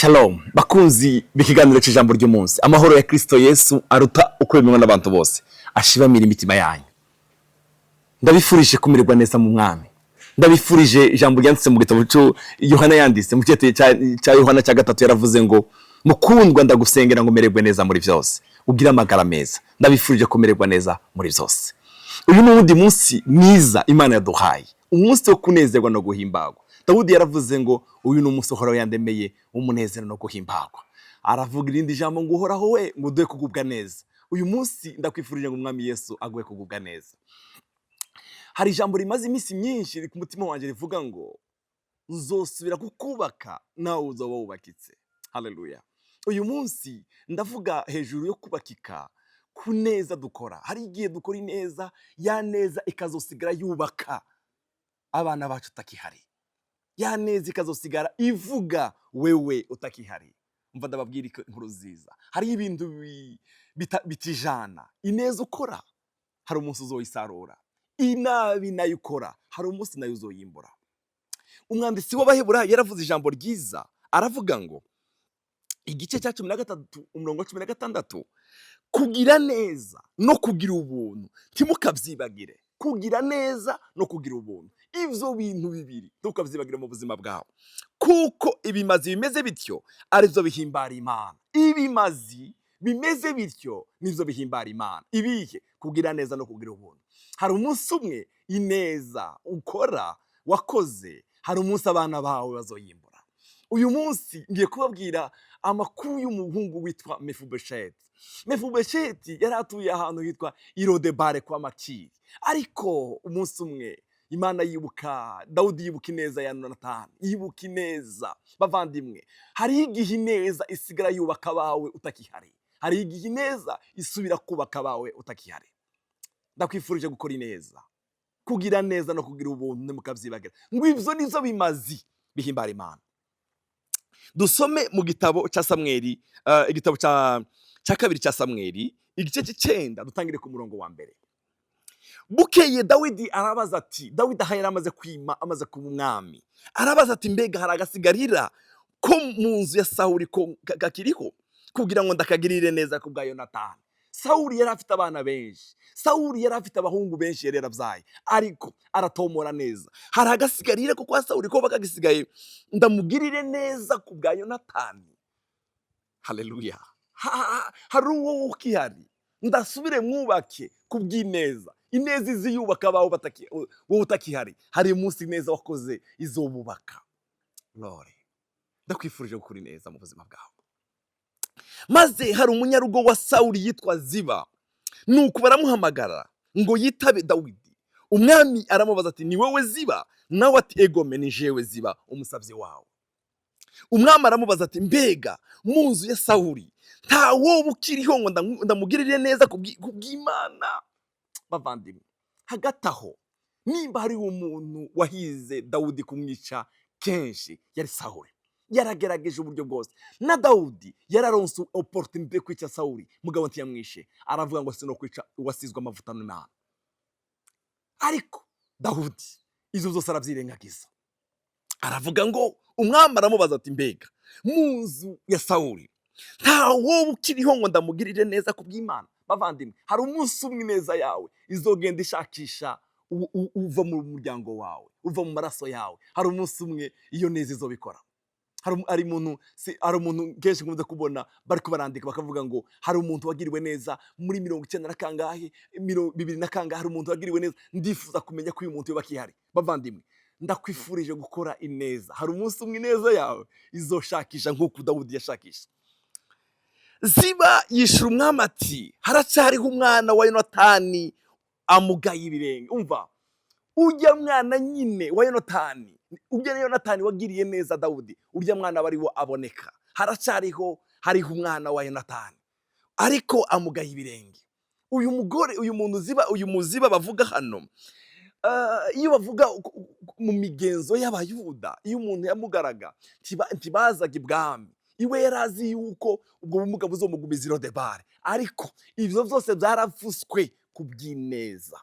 Shalom bakunzi b'ikiganiro cy'ijambo ry'umunsi. Amahoro ya Kristo Yesu aruta uko bimenywa n'abantu bose ashibamira imitima yanyu. Ndabifurije kumererwa neza mu Mwami. Ndabifurije ijambo ryanditse mu gitabo cyo Yohana yanditse mu cyete cya Yohana cya 3, yaravuze ngo: "Mukundwa, ndagusengera ngo umererwe neza muri byose, ugire amagara meza." Ndabifurije kumererwa neza muri byose. Uyu ni uwundi munsi mwiza Imana yaduhaye, umunsi wo kunezerwa no guhimbagwa. Dawudi yaravuze ngo: "Uyu ni umunsi Uhoraho yandemeye w'umunezero no guhimbagwa." Aravuga irindi jambo ngo: "Uhoraho we, ngo uduhe kugubwa neza." Uyu munsi ndakwifurije ngo Umwami Yesu aguhe kugubwa neza. Hari ijambo rimaze iminsi myinshi riri ku mutima wanjye rivuga ngo: "Nzosubira kukubaka, nawe uzoba wubakitse." Haleluya! Uyu munsi ndavuga hejuru yo kubakika ku neza dukora. Hari igihe dukora ineza, ya neza ikazosigara yubaka abana bacu utakihari, ya neza ikazosigara ivuga wewe utakihari. Mva ndababwira inkuru nziza: hari ibintu bitijana. Ineza ukora hari umunsi uzoyisarura, inabi nayo ukora hari umunsi nayo uzoyimbura. Umwanditsi w'Abaheburayo yaravuze ijambo ryiza, aravuga ngo, igice cya 13 umurongo wa 16: "Kugira neza no kugira ubuntu ntimukabyibagire." Kugira neza no kugira ubuntu, ibyo bintu bibiri ntukabyibagire mu buzima bwawe, kuko ibimazi bimeze bityo aribyo bihimbara Imana. Ibimazi bimeze bityo nibyo bihimbara Imana. Ibihe? Kugira neza no kugira ubuntu. Hari umunsi umwe ineza ukora, wakoze, hari umunsi abana bawe bazoyimbura. Uyu munsi ngiye kubabwira amakuru y'umuhungu witwa Mefibosheti. Mefibosheti yari atuye ahantu hitwa i Lodebare kwa Makiri. Ariko umunsi umwe Imana yibuka Dawudi, yibuka ineza ya Yonatani, yibuka ineza. Bavandimwe, hariho igihe ineza isigara yubaka abawe utakihari, hari igihe ineza isubira kubaka abawe utakihari. Ndakwifurije gukora ineza, kugira neza no kugira ubuntu ntimukabyibagira, ngo ibyo nizo bimazi bihimbara Imana. Dusome mu gitabo cya Samweli, igitabo cya kabiri cya Samweli, igice cy'9, dutangire ku murongo wa 1. Bukeye Dawidi arabaza ati, Dawidi aha yari amaze kwima, amaze kuba umwami, arabaza ati: "Mbega hari agasigarira ko mu nzu ya Sawuli ko kakiriho kugira ngo ndakagirire neza ku bwa Yonatani?" Sawuli yari afite abana benshi, Sawuli yari afite abahungu benshi yari yarabyaye, ariko aratomora neza: "Hari agasigarira ko kwa Sawuli ko bakagisigaye ndamugirire neza ku bwa Yonatani?" Haleluya! Hari uwo ukihari ndasubire mwubake ku bw'ineza? Ineza izi yubaka abawe wowe utakihari. Hari umunsi ineza wakoze izobubaka. Lore, ndakwifurije gukora ineza mu buzima bwawe. Maze hari umunyarugo wa Sawuli yitwa Ziba, nuko baramuhamagara ngo yitabe Dawidi. Umwami aramubaza ati: "Ni wowe Ziba?" Nawe ati: "Egome, ni jewe Ziba, umusabyi wawe." Umwami aramubaza ati: "Mbega mu nzu ya Sawuli nta wowe ukiriho ngo ndamugirire neza ku bw'Imana?" Bavandimwe, hagati aho nimba hari umuntu wahize Dawudi kumwica kenshi yari Sawuli. Yaragerageje uburyo bwose, na Dawudi yararonse opportunité yo kwica Sawuli, mugabo ntiyamwishe. Aravuga ngo: "Sino kwica uwasizwe amavuta n'Imana." Ariko Dawudi izo zose arabyirengagiza. Aravuga ngo, umwami aramubaza ati: "Mbega mu nzu ya Sawuli nta wowe ukiriho ngo ndamugirire neza ku bw'Imana?" Bavandimwe, hari umunsi umwe ineza yawe izogenda ishakisha uva mu muryango wawe, uva mu maraso yawe. Hari umunsi umwe iyo neza izobikora. Hari umuntu kenshi nkunze kubona bariko barandika bakavuga ngo hari umuntu wagiriwe neza muri 90 na kangahe, bibiri na kangahe, hari umuntu wagiriwe neza, ndifuza kumenya ko uyu muntu yoba akihari. Bavandimwe, ndakwifurije gukora ineza. Hari umunsi umwe ineza yawe izoshakisha nk'uko Dawudi yashakisha. Ziba yishura umwami ati: "Haracyariho umwana wa Yonatani amugaye ibirenge." Umva, ujya mwana nyine wa Yonatani, ujya Yonatani wagiriye neza Dawudi, urya mwana aba ariwo aboneka. Haracyariho, hariho umwana wa Yonatani ariko amugaye ibirenge. Uyu mugore, uyu muntu Ziba, uyu muziba bavuga hano, iyo bavuga mu migenzo y'Abayuda, iyo umuntu yamugaraga ntibazaga ibwami iwe. Yari azi yuko ubwo bumuga buzomugumiza i Lodebari, ariko ibyo byose byarafuswe ku bw'ineza.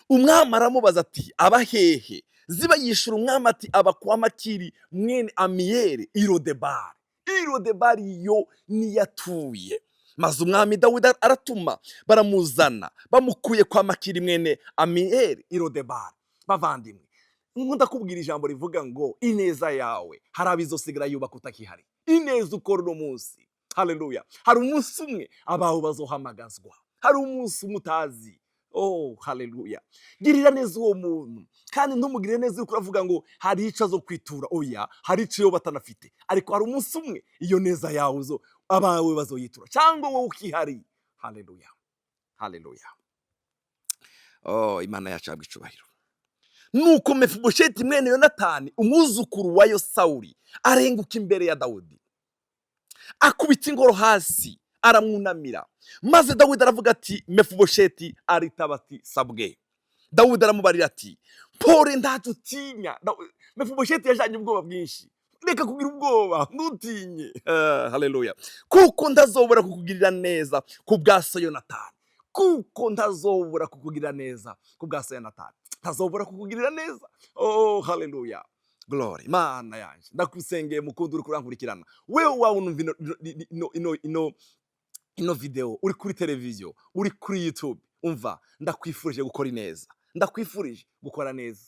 Umwami aramubaza ati: "Aba hehe?" Ziba yishura umwami ati: "Aba kwa Makiri mwene Amiyeli i Lodebari." I Lodebari yo niyatuye. Maze umwami Dawidi aratuma baramuzana, bamukuye kwa Makiri mwene Amiyeli i Lodebari. Bavandimwe, nkunda kubwira ijambo rivuga ngo ineza yawe hari abizosigara yubaka utakihari. Ineza ukora uno munsi, haleluya, hari umunsi umwe abawe bazohamagazwa, hari umunsi umwe utazi. Oh, haleluya! Girira neza uwo muntu, kandi ntumugirire neza uriko uravuga ngo hari ico azo kwitura. Oya, hari ico yo batanafite, ariko hari umunsi umwe iyo neza yawe uzo abawe bazoyitura, cyangwa wowe ukihari. Haleluya, haleluya! Oh, Imana yacu yabwa icubahiro. Nuko Mefibosheti mwene Yonatani, umwuzukuru wa Sawuli, arenguka imbere ya Dawudi, akubita ingoro hasi, aramwunamira. Maze Dawidi aravuga ati: "Mefibosheti." Aritaba ati: "Sabwe." Dawudi aramubarira ati: "Pore, ntacyo utinya." Mefibosheti yajanye ubwoba bwinshi. Reka kugira ubwoba, ntutinye. Ah, haleluya! Kuko ntazobura kukugirira neza ku bwa so Yonatani, kuko ntazobura kukugirira neza ku bwa so Yonatani, ntazobura kukugirira neza. Oh, haleluya, glory! Mana yanje, ndakusengeye mukundi uri kurankurikirana, wewe wawe unumva ino video, uri kuri televiziyo, uri kuri YouTube, umva, ndakwifurije gukora ineza, ndakwifurije gukora neza,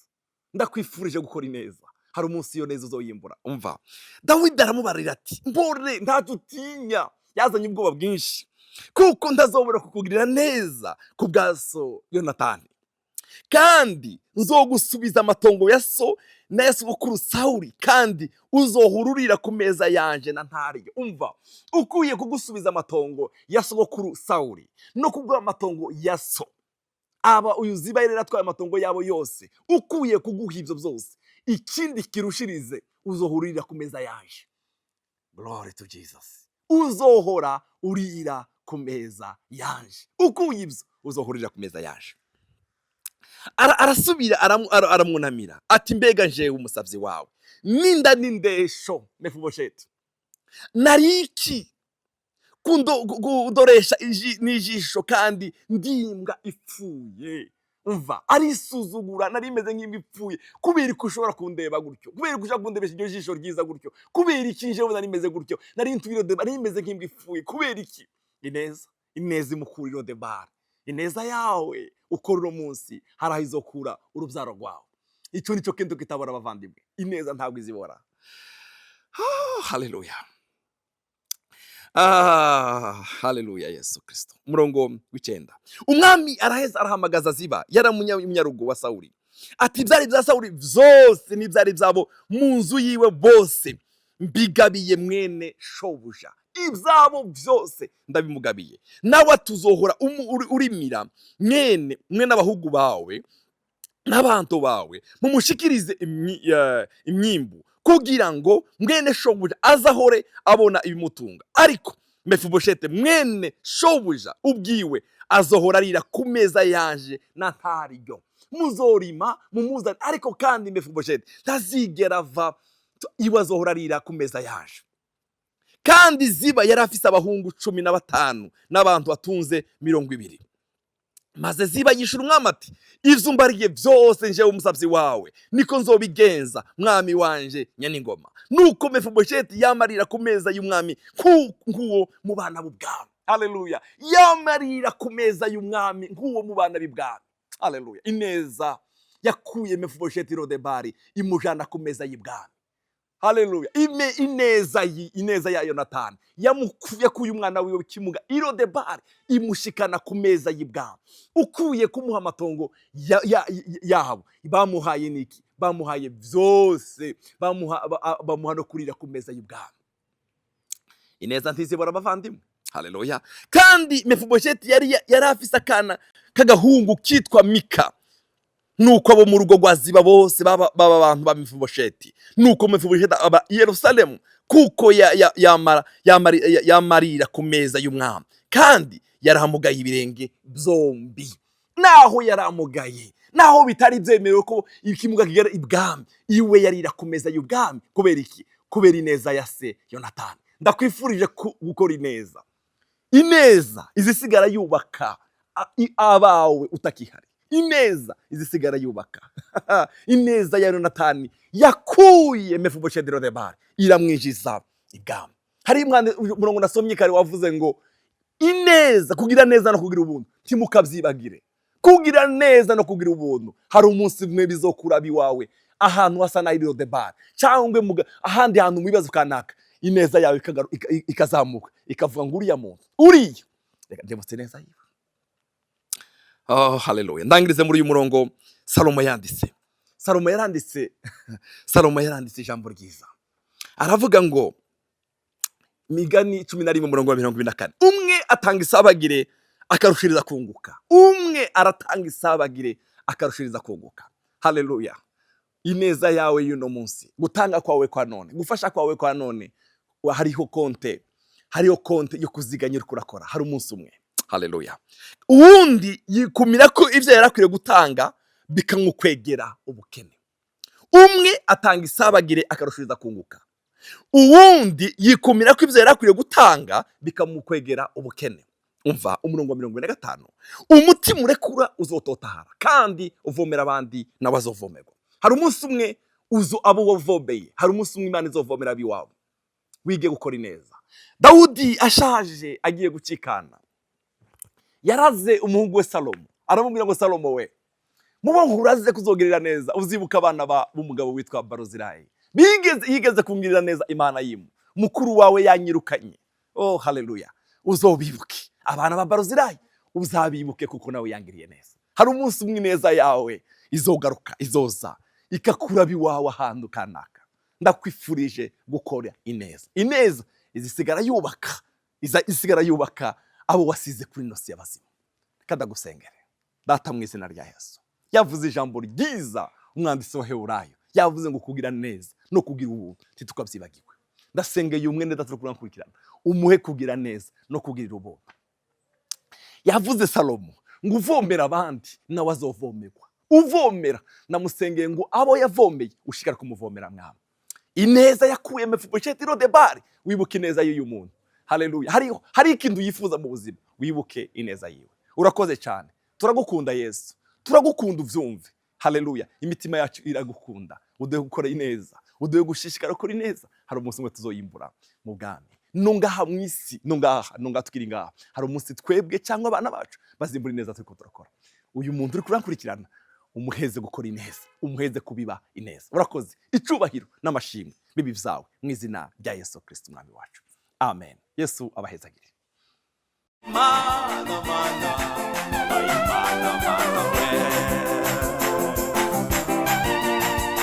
ndakwifurije gukora ineza. Hari umunsi iyo neza uzoyimbura. Umva, Dawidi aramubarira ati: "Mbore, ntacyo utinya." Yazanye ubwoba bwinshi. "Kuko ntazobura kukugirira neza ku bwa so Yonatani, kandi nzogusubiza amatongo ya so n'aya sogokuru Sawuli, kandi uzohururira ku meza yanje na ntaryo." Umva, ukwiye kugusubiza amatongo ya sogokuru Sawuli no kuguha amatongo ya so. Aba uyu Ziba yari atwaye amatongo yabo yose, ukuye kuguha ibyo byose, ikindi kirushirize, uzohurira ku meza yanje. Glory to Jesus! Uzohora urira ku meza yanje. Ukuye ibyo, uzohurira ku meza yanje. Arasubira aramwunamira ati: "Mbega njewe umusavyi wawe ninda n'indesho, Mefibosheti, nari iki kudoresha n'ijisho kandi ndimbwa ipfuye?" Umva, arisuzugura: "Nari meze nk'imbwa ipfuye. Kubera ko ushobora kundeba gutyo? Kubera ko ushobora kundebesha iryo jisho ryiza gutyo? Kubera iki njewe nari meze gutyo? Nari ntubiro, nari meze nk'imbwa ipfuye. Kubera iki?" Ineza, ineza imukura i Lodebari. Ineza yawe ukora uno munsi hari aho izokura urubyaro rwawe. Icyo nicyo kintu kitabora, abavandimwe. Ineza ntabwo izibora. Ah, haleluya! Ah, haleluya! Yesu Kristo. Umurongo w'icenda: umwami araheza arahamagaza Ziba, yari umunyarugo wa Sawuli, ati: "Ibyari bya Sawuli byose n'ibyari byabo mu nzu yiwe bose mbigabiye mwene shobuja, ibyabo byose ndabimugabiye. Nawe tuzohora urimira mwene abahugu bawe n'abantu bawe, mumushikirize imyimbu, kugira ngo mwene shobuja azahore abona ibimutunga. Ariko Mefiboshete mwene shobuja ubwiwe azohora arira ku meza yanje na ntaryo." Muzorima mumuzane, ariko kandi Mefiboshete ntazigera ava iwe, azohora arira ku meza yanje. Kandi Ziba yari afise abahungu 15 n'abantu batunze 20. Maze Ziba yishura umwami ati: "Ivyo umbariye vyose, njewe umusavyi wawe, niko nzobigenza, mwami wanje nyaningoma." Nuko Mefibosheti yamarira ku meza y'umwami nk'uwo mu bana b'ubwami. Haleluya! Yamarira ku meza y'umwami nk'uwo mu bana b'ibwami. Haleluya! Ineza yakuye Mefibosheti Lodebari imujana ku meza y'ibwami. Haleluya! Ime ineza ineza ya Yonatani yakuye umwana wiwe w'ikimuga i Lodebari imushikana ku meza y'ibwami. Ukuye kumuha amatongo yabo, bamuhaye niki? Bamuhaye byose, bamuha no kurira ku meza y'ibwami. Ineza ntizibora, abavandimwe. Haleluya! Kandi Mefibosheti yari afise akana k'agahungu kitwa Mika. Nuko abo mu rugo rwa Ziba bose baba abantu ba Mefibosheti. Nuko Mefibosheti aba i Yerusalemu, kuko yamarira ku meza y'umwami, kandi yarahamugaye ibirenge byombi. Naho yaramugaye, naho bitari byemewe ko ikimuga kigera ibwami, iwe yarira ku meza y'ubwami. Kubera iki? Kubera ineza ya se Yonatani. Ndakwifurije gukora ineza. Ineza izisigara yubaka abawe utakihari. Ineza izisigara yubaka. Ineza ya Yonatani yakuye Mefibosheti Lodebari, iramwinjiza ibwami. Hari umurongo nasomye kare wavuze ngo ineza, kugira neza no kugira ubuntu ntimukabyibagire. Kugira neza no kugira ubuntu, hari umunsi umwe bizokura iwawe ahantu hasa na Lodebari cyangwa ahandi hantu mu bibazo kanaka, ineza yawe ikazamuka, ikavuga ngo uriya muntu uriya reka ndemutse neza yiwe. Oh, haleluya! Ndangirize muri uyu murongo Salomo yanditse. Salomo yaranditse, Salomo yaranditse ijambo ryiza, aravuga ngo, Migani 11 umurongo wa 24: "Umwe atanga isabagire akarushiriza kunguka." Umwe aratanga isabagire akarushiriza kunguka. Haleluya! Ineza yawe y'uno munsi, gutanga kwawe kwa none, gufasha kwawe kwa none, hariho konte, hariho konte yo kuziganya uriko urakora. Hari umunsi umwe, haleluya, uwundi yikumira ko ibyo yari akwiriye gutanga bikamukwegera ubukene. Umwe atanga isabagire akarushiriza kunguka, uwundi yikumira ko ibyo yari akwiriye gutanga bikamukwegera ubukene. Umva umurongo wa 45: "Umutima urekura uzototahara, kandi uvomera abandi nawe azovomerwa." Hari umunsi umwe uzo abo wavomeye, hari umunsi umwe Imana izovomera ab'iwawe. Wige gukora ineza. Dawudi ashaje agiye gukikana, yaraze umuhungu we Salomo, aramubwira ngo: "Salomo we, mubo uraze kuzogirira neza, uzibuka abana b'umugabo witwa Baruzirayi bigeze yigeze kungirira neza. Imana yimu mukuru wawe yanyirukanye. Oh, haleluya! Uzobibuke abana ba Baruzirayi, uzabibuke kuko nawe yangiriye neza." Hari umunsi umwe ineza yawe izogaruka, izoza ikakuraba iwawe ahantu kanaka. Ndakwifurije gukora ineza. Ineza izisigara yubaka, iza isigara yubaka abo wasize kuri ino si y'abazima. Reka ndagusengere. Data, mu izina rya Yesu, yavuze ijambo ryiza umwanditsi wa Heburayo, yavuze ngo kugira neza no kugira ubuntu ntitukabyibagirwe. Ndasengeye umwene data uri kurankurikirana, umuhe kugira neza no kugirira ubuntu. Yavuze Salomo ngo uvomera abandi nawe azovomerwa. Uvomera, namusengeye ngo abo yavomeye ushikara kumuvomera. Mwami, ineza yakuye Mefibosheti Lodebari, wibuke ineza y'uyu muntu. Haleluya! Hari ikintu yifuza mu buzima, wibuke ineza yiwe. Urakoze cyane, turagukunda Yesu, turagukunda, ubyumve. Haleluya! Imitima yacu iragukunda. Uduhe gukora ineza, uduhe gushishikara gukora ineza. Hari umunsi umwe tuzoyimbura mu bwami, no ngaha mu isi, no ngaha, no ngaha tukiri ngaha. Hari umunsi twebwe cyangwa abana bacu bazimbura ineza turiko turakora. Uyu muntu uri kurankurikirana, umuheze gukora ineza, umuheze kubiba ineza. Urakoze. Icubahiro n'amashimwe bibi byawe mu izina rya Yesu Kristo umwami wacu, amen. Yesu abahezagire. Mana, mana, mana, mana.